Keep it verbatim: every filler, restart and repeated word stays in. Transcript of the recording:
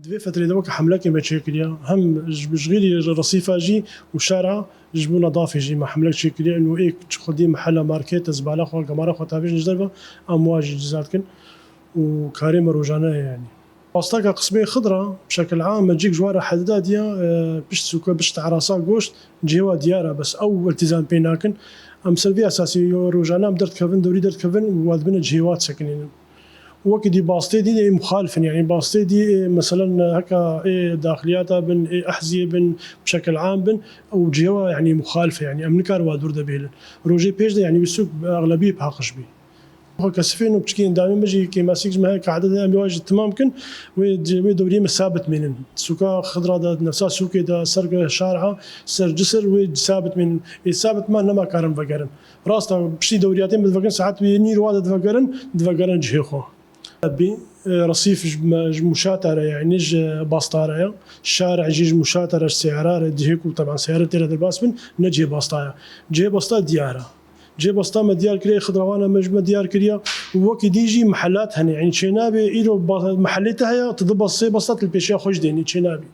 Di vê fetrê de weke hemlekê me çêkiriye, hem ji, ji xêrî resîfa jî û şara ji bo nedafê jî me hemlek çêkiriye. Û ê çi xwedî mehela markê te zibala xwe, gemara xwe tavêjin ji derve, em wa jî ciza dikin û karê me rojane ye yanî. Rastaka qismê xidra, bi şekil am me cîk ji wan re hedida diya, e, pişt sûke, pişt erasa goşt, cihê wa diyar e, bes ew iltîzam pê nakin. Em ser vî esasî yo rojane em derdikevin, dewrî derdikevin û wa dibine cihê wa disekinînin. Wekî dî bastê dî ê muxalif in, yanî bastê dî ê, meselen, heka ê daxiliyata bin, ê ehziyê bin, bi şekil am bin, ew cihê wa, yanî muxalif e, yanî em nikarin wa dûr de bihêlin. Rojê pêş de, yanî wî sûk bi exlebiyê paqij bî. Xwe kesifên û piçikî endamên me jî kêmasîk ji me heye, kehde de em ê wa jî timam kin, wê, wê dewriyê me sabit mênin. Sûka xidra de, nefsa sûkê de, ser şara, ser cisir, wê sabit mênin. Ê sabit man nema karin vegerin. Rasta piştî dewriyatê me divekin, saet wê nîr wa de divegerin, divegerin cihê xwe. Bî, e, resîf ji me, ji mûşata re, yanî ji basta re ya. Şarê jî ji mûşata re, ji seyara re, cihê ku teban seyara tê re derbas bin, ne cihê basta ya. Cihê basta diyar e. Cihê basta me diyar kiriye, xidrawana me ji me diyar kiriye. Û wekî dî jî mehelat hene. Yanî çênabê îro ba-, mehelê te heye, tu du bas, sê basta tu li pêşiya xwe jî dênî, çênabî.